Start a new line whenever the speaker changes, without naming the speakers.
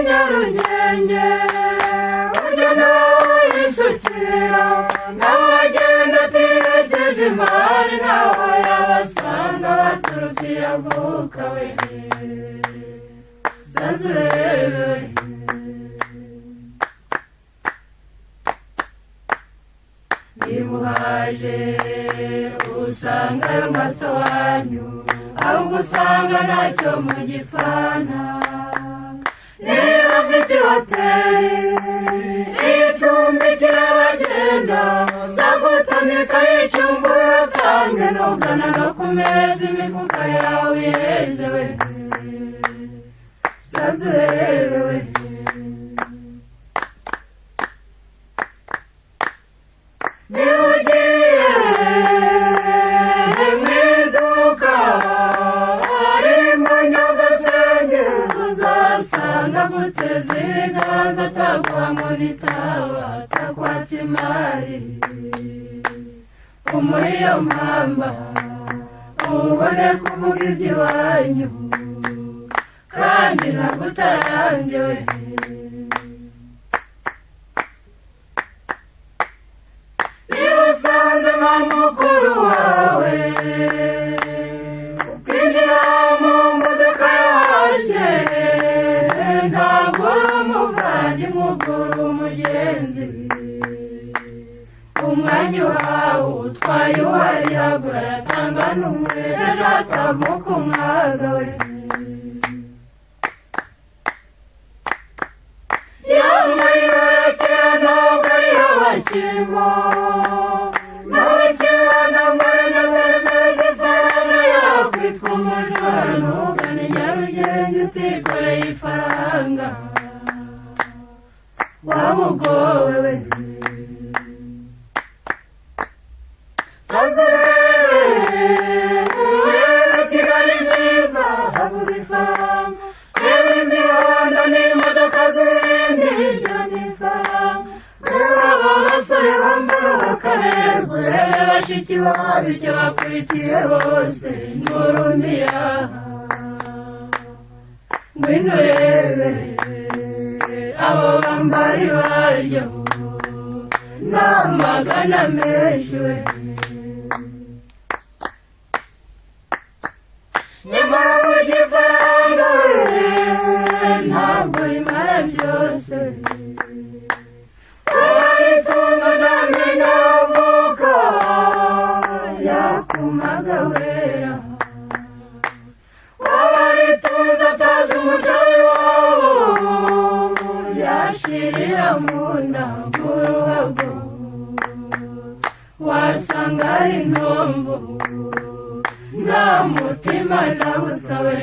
Nyarugenge, burya nawe yisukira, nawe agenda ategereje imari, nawe yabasanga baturutse iyo avuka we. Zaza urebe we. Niba uhaje usanga ayo maso wanyu, ahubwo usanga ntacyo mugipfana. Niba afite hoteli icumbikira abagenda, zagutamika yicumbura kandi ntugana no ku meza, imifuka yawe yezewe. Zaza urebe we. Niba ugiye mu iduka ririmo Nyagasenge, uzasanga aguteze ibiganza, ataguha ngo nitaba, atakwatsa imari, umuhe iyo mpamba ubone kuvuga iby'iwanyu, kandi ntabwo utarambiwe. Niba usanze nka mukuru wawe, ukinjira mu modoka yose, ntabwo uri umuvandimwe, ubwo uri umugenzi. Umwanya uhawe utwaye uwarihagura yatanga n'umwere, ejo hatavuka umwaga we. Yambaye kera ntabwo ariyo bakirimo, nawe kibana mbaraga zemeje ifaranga yakwitwa umujura. Ntugane Nyarugenge utikoreye ifaranga, waba ugowe we. Saza urebe, urebe Kigali nziza, havuga ifaranga. Reba imihanda n'imodoka zirindi, iryo ni ifaranga. Reba aba basore bambara bakaberwa, urebe bashiki babo icyo bakurikiye bose n'urumiya. Ngwino urebe abo bambari baryo n'amagana menshi we. Nyamara burya ifaranga we ntabwo rimara byose. Uwaritunze ntamenya avuka, yakumaga wera. Uwaritunze atazi umuco w'iwabo, yashirira mu nda mu ruhago, wasanga ari intombo, nta mutima nawusawe.